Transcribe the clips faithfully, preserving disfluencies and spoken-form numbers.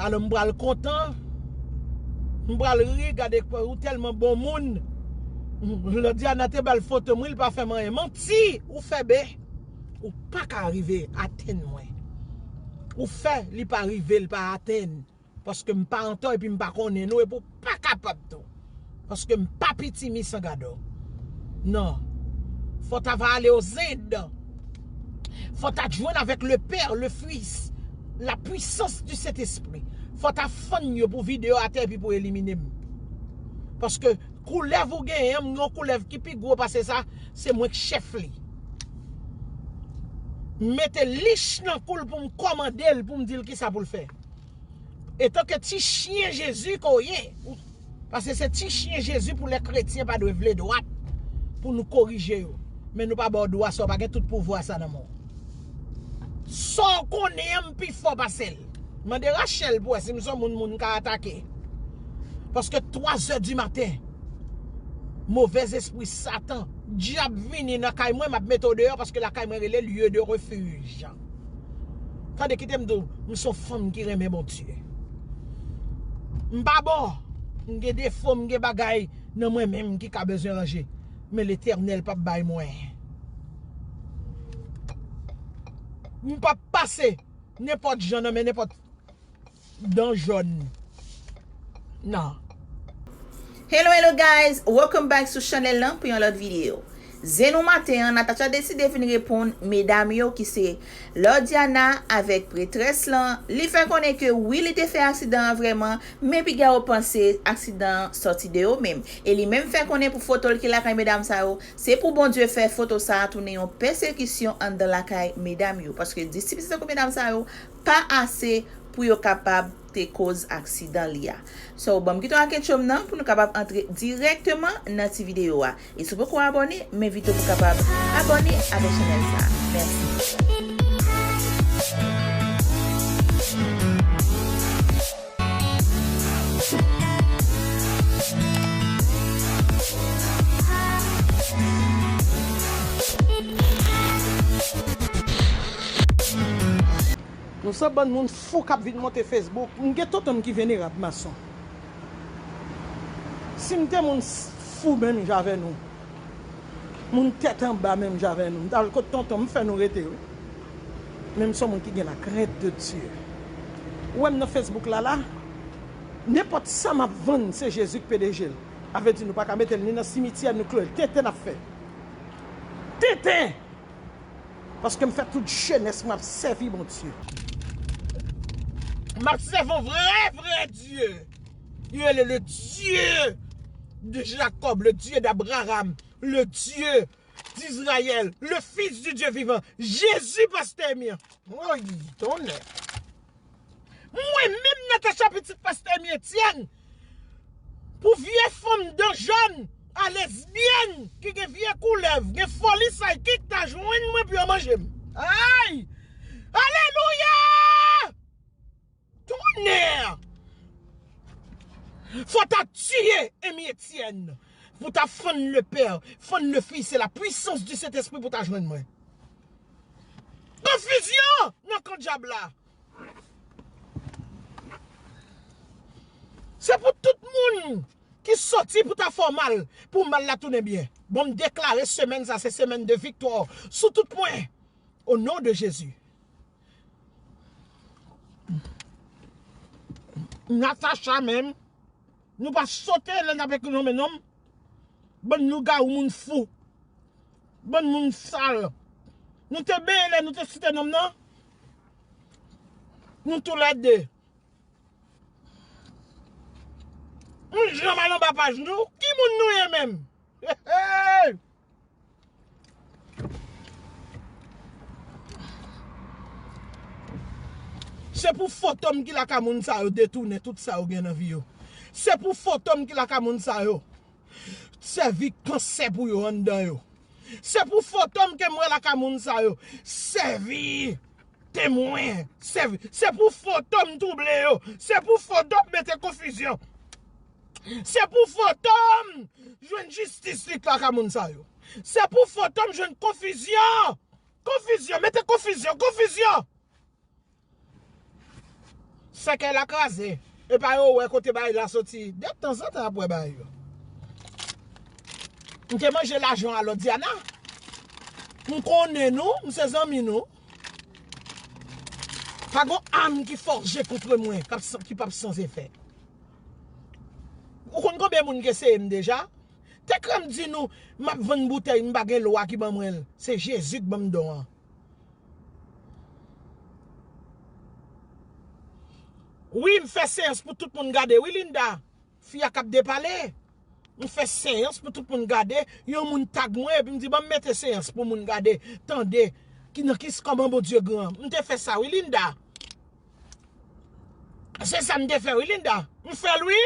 Alò, m pral kontan. M pral ri, gade, ou tèlman bon moun. Lòt Diana te ba l foto m, wi, li pa fè m anyen. Manti, ou fè be. Ou pa ka rive atenn mwen. Ou fè, li pa rive, li pa atenn. Paske m pa antò epi m pa konnen nou, epi w pa kapab tou. Paske m pa piti misan gadò. Non. Fò ta va ale o Zend. Fò ta jwenn avèk le Père, le Fils, la puissance du Saint-Esprit. Fò ta fann yo pou vide yo atè epi pou elimine m. Paske koulèv ou genyen, m gen yon koulèv ki pi gwo pase sa, se mwen k chèf li. M mete lich nan kou l pou m kòmande l, pou m di l kisa pou l fè. Etanke ti chyen Jezi ke w ye, ou- paske se ti chyen Jezi pou lè kretyen pa dwe vle dwat pou nou korije yo. Men nou pa ba w dwa sa, w pa gen tout pouvwa sa nan men w. Sa w konnen an, m pi fò pase l. Mande Rachel pou wè si m se yon moun moun ka atake. Paske twa zè di maten, movèz espri Satan, dyab vini nan kay mwen, m ap mete w deyò paske lakay mwen rele lieu de refuge. Tande, kite m di w, m se yon fanm ki renmen Bondye. M pa bon, m gen defo, m gen bagay nan mwen menm ki ka bezwen ranje. Men Letènèl p ap bay mwen. M p ap pase nenpòt jan nan men nenpòt dan jòn. Non. Hello, hello guys, welcome back sou chanèl lan pou yon lòt videyo. Zen nou maten an, Natacha deside vin reponn medam yo ki se Lordiana avèk pretrès lan. Li fè konnen ke wi, li te fè aksidan an vrèman, men piga yo panse aksidan an sòti de yo menm. E li menm fè konnen pou foto l ki lakay medam sa yo, se pou Bondye fè foto sa a tounen yon pèsekisyon anndan lakay medam yo. Paske dis ti pitit tankou medam sa yo pa ase pou yo kapab te koz aksidan li a. So, ban m kite w ak ketchòm nan pou nou kapab antre dirèkteman nan ti videyo a. E si w poko abòne, m envite w pou kapab abòne avèk chanèl sa a. Mèsi. Nou se bann moun fou k ap vin monte Facebook. M gen tonton m ki venerab mason. Si m te moun fou menm jan avè nou, moun tèt anba menm jan avè nou, m t al kot tonton m, fè nou rete, wi. Men m se yon moun ki gen lakrent de Dye. Ou wè m nan Facebook la la, nenpòt sa m ap vann, se Jezi k P D G l. A vle di nou pa ka mete l ni nan simityè, nou kle l. Tenten n ap fè. Tenten! Paske m fè tout jenès mwen ap sèvi Bondye. M ap sèvi yon vrè, vrè Dye. Li rele le Dieu de Jacob, le Dieu d'Abraham, le Dieu d'Israël, le Fils du Dieu vivant. Jezi, pastè Emi an. Woy, tonnè. Mwen menm Natacha pitit pastè Emi Etyèn, pou vye fanm dan jòn a lesbyèn ki gen vye koulèv, gen foli saykik ta jwenn mwen pou yo manje m. Ay! Alelouya! Tonnè! Fò ta tiye Emi Etyèn pou ta fann le Père, fann le Fils et la puissance du Saint-Esprit pou ta jwenn mwen. Konfizyon nan kan dyab la. Se pou tout moun ki soti pou ta fè w mal, pou mal la tounen byen. Bon, m deklare semèn sa se semèn de viktwa sou tout pwen. O non de Jezi. Natacha menm, nou pa sote lè n ap ekri non men nonm. Bann lougawou, moun fou. Bann moun sal. Nou te benyen lè nou te site nonm nan? Nou toulède. Nou janm al anba paj nou? Ki moun nou ye menm? Hey! Se pou fantom ki lakay moun sa yo detounen tout sa yo gen nan vi yo. Se pou fantom ki lakay moun sa yo sèvi kansè pou yo anndan yo. Se pou fantom ke m wè lakay moun sa yo sèvi temwen. Sèvi. Se pou fantom twouble yo. Se pou fantom mete konfizyon. Se pou fantom jwenn jistis li lakay moun sa yo. Se pou fantom jwenn konfizyon. Konfizyon. Mete konfizyon. Konfizyon. Sèkèy la kraze. Epa yo wè kote bagay la soti. De tanzantan ap wè bagay yo. M te manje lajan a lòt Diana. M konnen nou, m se zanmi nou. Pa gon am ki fòje kont mwen k ap san- ki p ap san efè. Ou konn konbyen moun ki eseye m deja? Te krè m di nou, m ap vann boutèy, m pa gen lwa ki ban mwen l. Se Jezi k ban m don an. Wi, m fè seyans pou tout moun gade. Wi, Linda, fi a k ap depale. M fè seyans pou tout moun gade. Yon moun tag mwen, epi m di, ban m mete seyans pou moun gade, tande, ki nan ki, kòman Bondye gran. M te fè sa, wi, Linda. Se sa m te fè, wi, Linda. M fè l, wi.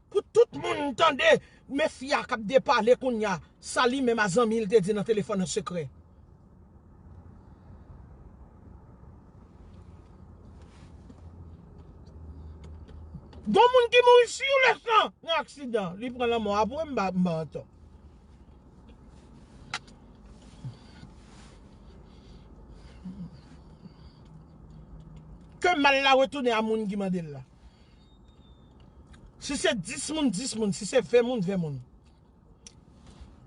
Pou tout moun tande, men fi a k ap depale kounye a, sa li menm a zanmi l te di nan telefòn an sekrè. Gon moun ki mouri sou lesan nan aksidan, li pran lanmò apre, m pa, m pa antò. Ke mal la retounen a moun ki mande l la. Si se dis moun, dis moun. Si se ven moun, ven moun.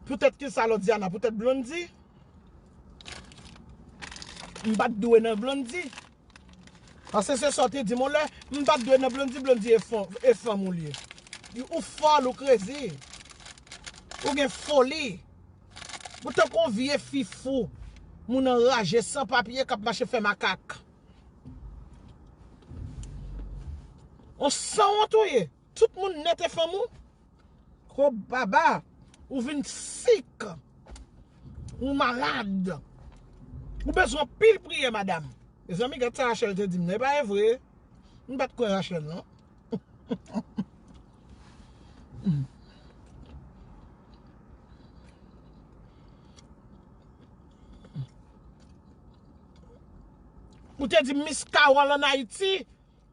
Poutèt ki sa, Lòdiana? Poutèt Blondy? M pa t dwe nan Blondy. Paske se sa w te di m yon lè, m pa t dwe nan Blondy, Blondy e fan-, e fanm ou l ye. Ou fòl, ou krezi. Ou gen foli. Ou tankou yon vye fi fou. Moun anraje, san papye, k ap mache fè makak. On sanwont ou ye. Tout moun nèt e fanm ou. Gwo baba. Ou vin sik. Ou malad. Ou bezwen anpil priyè, madanm. Mezanmi, gad sa Rachel te di m nan. E pa vre. M pa t kwè Rachel, non. Ou te di Miss Carole ann Ayiti,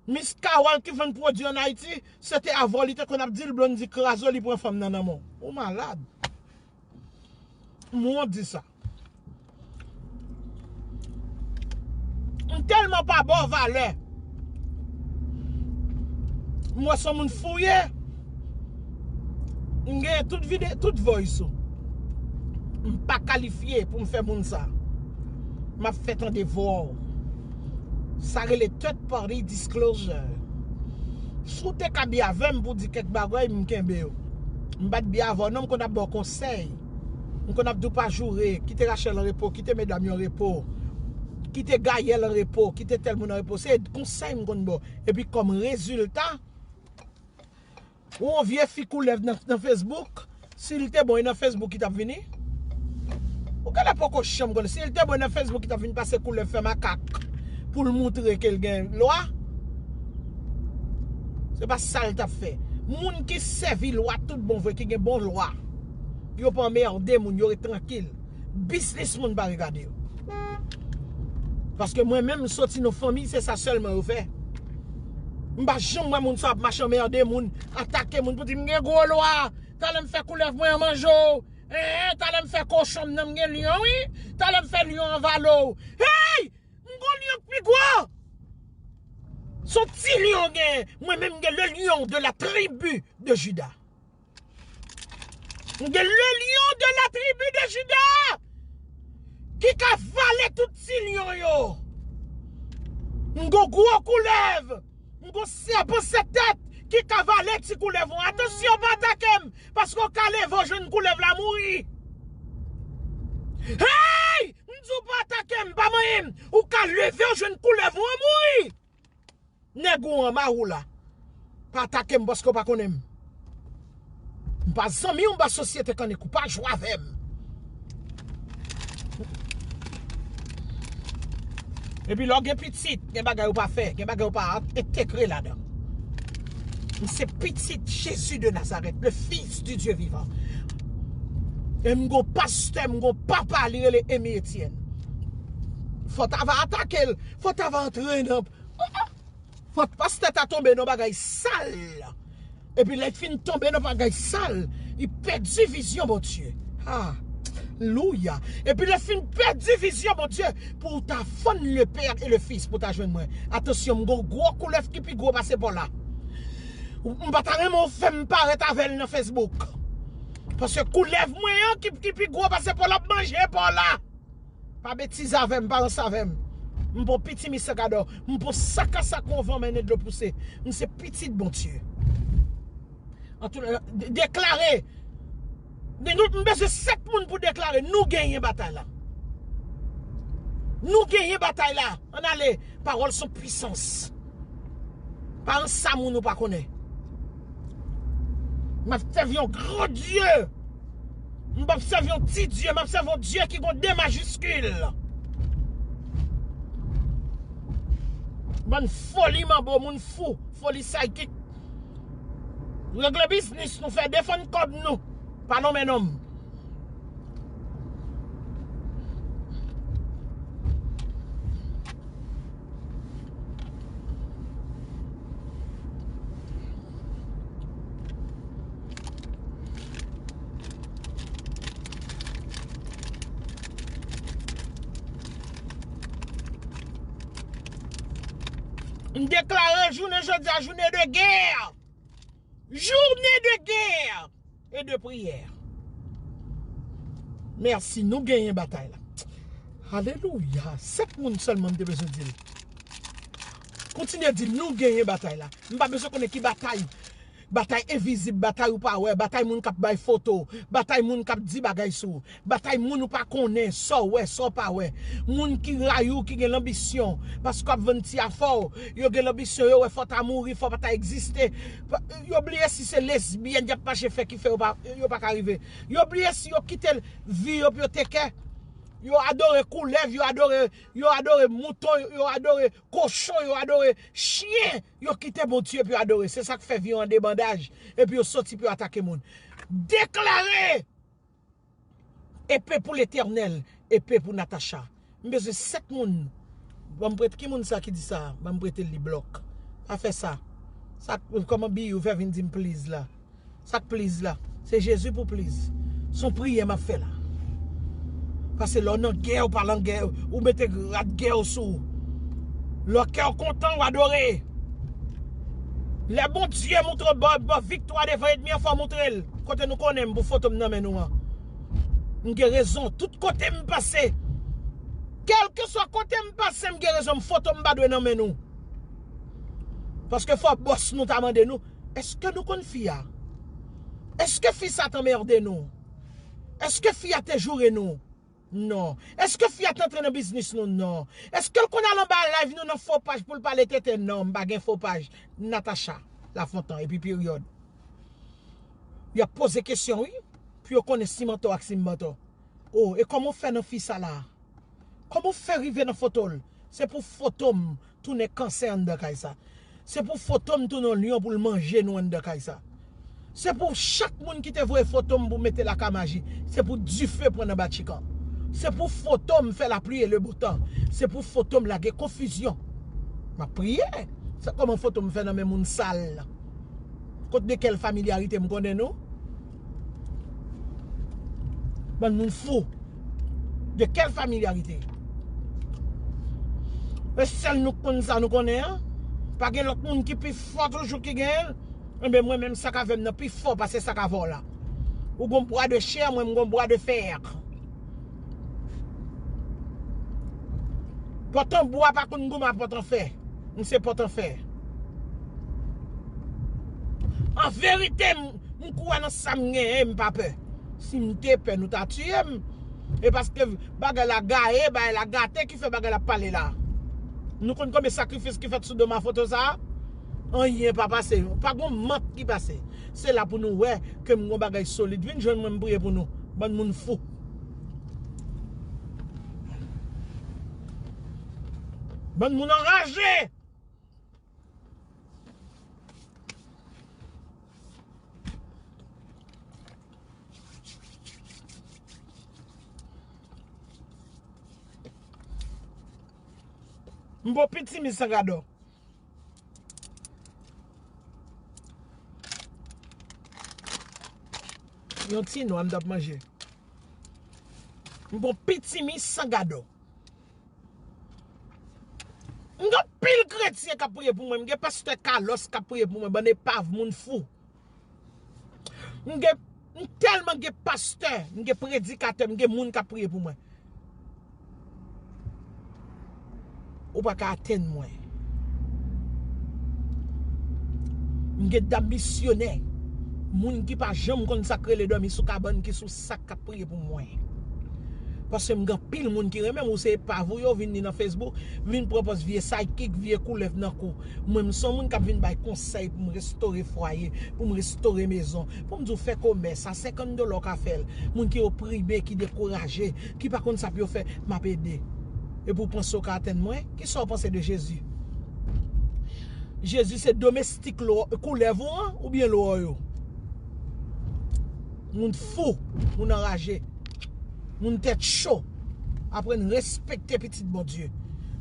Miss Carole ki vann pwodui ann Ayiti, se te avè w li te konn ap di l, Blondy kraze w, li pran fanm nan nan men w. Ou malad. M wont di sa. M tèlman pa ba w valè. M wè se yon moun fou w ye. M gen tout vide, tout voice ou. M pa kalifye pou m fè moun sa. M ap fè tande vwa w. Sa rele third party disclosure. Si w te ka byen avè m pou di kèk bagay, m kenbe yo. M pa t byen avè w non, m konn ap ba w konsèy. M konn ap di w pa joure, kite Rachel an repo, kite medam yo an repo, kite Gaël an repo, kite tèl moun an repo. Se konsèy m konn ba w. Epi kòm rezilta, ou yon vye fi koulèv nan, nan Facebook, si l te bon, e nan Facebook ki t ap vini? Ou genlè poko janm konnen. Si l te bon, e nan Facebook ki t ap vin pase koulèv fè makak pou l moutre ke l gen lwa. Se pa sa l t ap fè. Moun ki sèvi lwa tout bon vre, ki gen bon lwa, yo pa anmède moun, yo ret trankil. Biznis moun pa regade yo. Paske mwen menm, m soti nan fanmi, se sa sèlman yo fè. M pa janm wè moun sa ap mache anmède moun, atake moun pou di m gen gwo lwa. Talè m fè koulèv mwen an manje w. Hein, talè m fè kochon m nan m gen lyon, wi. Talè m fè lyon an vale w. Hey! M gon lyon k pi gwo. Se yon ti lyon gen. Mwen menm m gen le lion de la tribu de Juda. M gen le lion de la tribu de Juda ki ka vale tout ti lyon yo. M gon gwo koulèv. M gon sèpan sèt tèt ki ka vale ti koulèv ou. Atansyon, pa atake m, paske w ka leve w jwenn koulèv la mouri. Hey! M di w pa atake m, pa manyen m. Ou ka leve w jwenn koulèv ou an mouri. Nèg ou an mari w la. Pa atake m paske w pa konnen m. M pa zanmi w, m pa sosyete kannik ou, pa jwe avè m. Epi lè w gen pitit, gen bagay ou pa fè, gen bagay ou pa entegre ladan. M se pitit Jezi de Nazarèt, le Fils du Dieu vivant. E m gon pastè, m gon papa, li rele Emy Etienne. Fò w ta va atake l, fò w ta va antre nan Fòk pastè ta tonbe nan bagay sal. Epi lè l fin tonbe nan bagay sal, li pèdi vizyon Bondye. Ah, Alelouya. Epi lè fin pèdi vizyon, Bondye, pou w ta fann le Père et le Fils pou ta jwenn mwen. Atansyon, m gon gwo koulèv ki pi gwo pase Paul la. M pa ta renmen w fè m parèt avè l nan Facebook. Paske koulèv mwen an ki, ki pi gwo pase Paul la ap manje Paul la. Pa betize avè m, pa ranse avè m. M pa w pitit mi san gadò. M pa w sa ka sa konvan mennen dlo pouse. M se pitit Bondye. An tou, de- deklare. De- nou- M bezwen sèt moun pou deklare. Nou genyen batay la. Nou genyen batay la. Ann ale. Pawòl se yon pwisans. Pa ranse moun ou pa konnen. M ap sèvi yon gran Dye. M p ap sèvi yon ti Dye. M ap sèvi yon Dye ki gon de majiskil. Bann foli manbo, moun fou, foli psychic. Regle biznis nou, fè defann kòb nou. Pa nonmen nonm. M deklare jounen jodi a jounen de gè. Journée de guerre et de prière. Mèsi, nou genyen batay la. Alelouya. Sèt moun sèlman m te bezwen di l. Kontinye di l, nou genyen batay la. M pa bezwen konnen ki batay. Batay envizib, batay ou pa wè, batay moun k ap bay foto, batay moun k ap di bagay sou ou. Batay moun ou pa konnen, sa w wè, sa w pa wè. Moun ki rayi w, ki gen lanbisyon, paske w ap vann ti afè w, yo gen lanbisyon, yo wè fò w ta mouri, fò w pa ta egziste. Pa- Yo bliye si se lesbyèn y ap mache fè ki fè yo pa, yo pa ka rive. Yo bliye si yo kite vi yo pou yo teke. Yo adore koulèv, yo adore, yo adore mouton, yo adore kochon, yo adore chen. Yo kite Bondye pou yo adore. Se sa k fè vi yo an debandaj. Epi yo soti pou yo atake moun. Deklare! Epe pou Letènèl, epe pou Natacha. M bezwen sèt moun. Ban m prete, ki moun sa ki di sa? Ban m prete li blòk. Pa fè sa. Sa, kòman Biyou fè vin di m please la? Sa k please la? Se Jezi pou please. Se yon priyè m ap fè la. Paske lè w nan gè, ou pa nan gè, ou mete rad gè w sou ou. Lè kè w kontan, w adore. Lè Bondye montre w ba, ba viktwa devan ènmi an, fò w montre l. Kote nou konnen m pou foto m nan men nou an. M gen rezon. Tout kote m pase, kèlkeswa kote m pase, m gen rezon. M foto m pa dwe nan men nou. Paske fò bòs nou ta mande nou, èske nou konn fi a? Èske fi sa t anmède nou? Èske fi a te joure nou? Non. Èske fi a t antre nan biznis nou? Non. Èske l konn al anba live nou nan fo paj pou l pale tenten? Non, m pa gen fo paj. Natacha Lafontan, epi peryòd. Y ap poze kesyon, wi, pou yo konnen si m antò ak si m pa antò. O, e kòman w fè nan fi sa la? Kòman w fè rive nan foto l? Se pou foto m tounen kansè anndan kay sa. Se pou foto m tounen yon lyon pou l manje nou anndan kay sa. Se pou chak moun ki te voye foto m pou mete lakay maji, se pou dife pran nan Batchikan. Se pou foto m fè lapli e le bon tan. Se pou foto m lage konfizyon. M ap priye. Se kòman foto m fè nan men moun sal? Kot, de kèl familyarite m konnen nou? Bann moun fou. De kèl familyarite? E sèl nou k konn sa nou konnen an? Pa gen lòt moun ki pi fò toujou ki genyen l? Enben, mwen menm, sa k avè m nan pi fò pase sa k avè w la. Ou gon bwa de chè, mwen m gon bwa de fè. Pòt an bwa pa konn goumen a pòt an fè. M se pòt an fè. An verite, m, m kwè nan sa m genyen, m pa pè. Si m te pè, nou ta tiye m. E paske bagay la gaye, bagay la gate, ki fè bagay la pale la. Nou konn konbyen sakrifis ki fèt sou do m a foto sa a? Anyen pa pase. Pa gon mant ki pase. Se la pou nou wè ke m gon bagay solid. Vin jwenn mwen, m priye pou nou. Bann moun fou. Bann moun anraje. M bon piti mi san gadò. Yon ti nwa m t ap manje. M gon pitimi san gadò. M gen anpil kretyen k ap priye pou mwen. M gen pastè Carlos k ap priye pou mwen. Bann epav, moun fou. M gen, m tèlman gen pastè, m gen predikatè, m gen moun k ap priye pou mwen. Ou pa ka atenn mwen. M gen dam misyonè, moun ki pa janm konn sa k rele dòmi sou kabann, ki sou sak k ap priye pou mwen. Paske m gen anpil moun ki renmen m, ou se epav ou yo vin ni nan Facebook, vin pran pòz vye sidekick, vye koulèv nan kou. Mwen, m se yon moun k ap vin bay konsèy pou m restore fwaye, pou m restore mezon, pou m di w fè komès, a senkant dola w ka fè l. Moun ki oprime, ki dekouraje, ki pa konn sa pou yo fè, m ap ede. Epi w panse w ka atenn mwen? Kisa w panse de Jezi? Jezi se domestik lo-, koulèv ou an oubyen lwa yo? Moun fou, moun anraje, moun tèt cho. Aprann respekte pitit Bondye.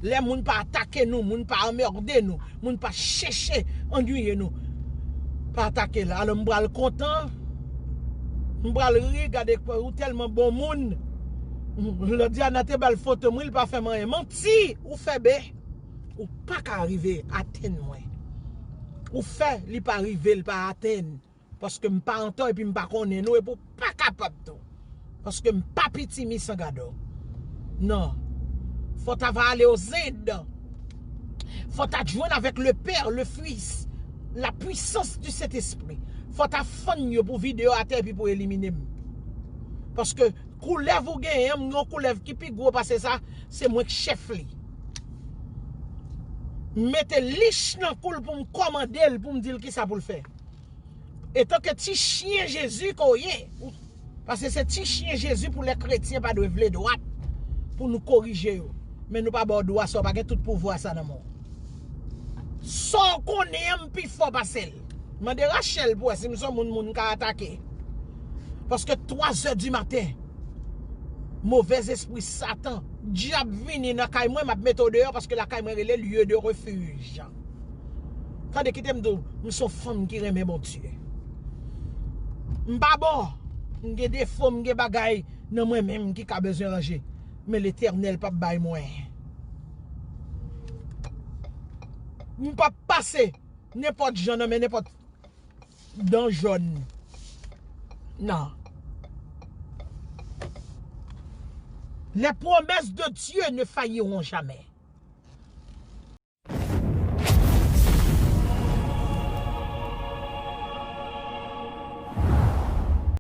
Lè moun pa atake nou, moun pa anmède nou, moun pa chèche annuiye nou, pa atake l. Alò m pral kontan, m pral ri, gade ou tèlman bon moun. Lòt Diana te ba l foto m, wi, li pa fè m anyen. Manti, ou fè be. Ou pa ka rive atenn mwen. Ou fè, li pa rive, li pa atenn. Paske m pa antò epi m pa konnen nou, epi w pa kapab tou. Paske m pa pitimi san gadò. Non. Fò ta va ale o Zend. Fò ta jwenn avèk le Père, le Fils, la puissance du Saint-Esprit. Fò ta fann yo pou vide yo atè epi pou elimine m. Paske koulèv ou genyen an, m gen yon koulèv ki pi gwo pase sa, se mwen k chèf li. M mete lich nan kou l pou m kòmande l, pou m di l kisa pou l fè. Etanke ti chyen Jezi ke w ye, ou, paske se ti chyen Jezi pou lè kretyen pa dwe vle dwat, pou nou korije yo. Men nou pa ba w dwa sa, w pa gen tout pouvwa sa nan men w. Sa w konnen an, m pi fò pase l. Mande Rachel pou wè si m se yon moun moun ka atake. Paske twa zè di maten, movèzespri Satan, dyab vini nan kay mwen, m ap mete w deyò paske lakay mwen rele lieu de refuge. Tande, kite m di w, m se yon fanm ki renmen Bondye. M pa bon, m gen defo, m gen bagay nan mwen menm ki ka bezwen ranje. Men Letènèl p ap bay mwen. M p ap pase nenpòt jan nan men nenpòt dan jòn. Non. Les promesses de Dieu ne failliront jamais.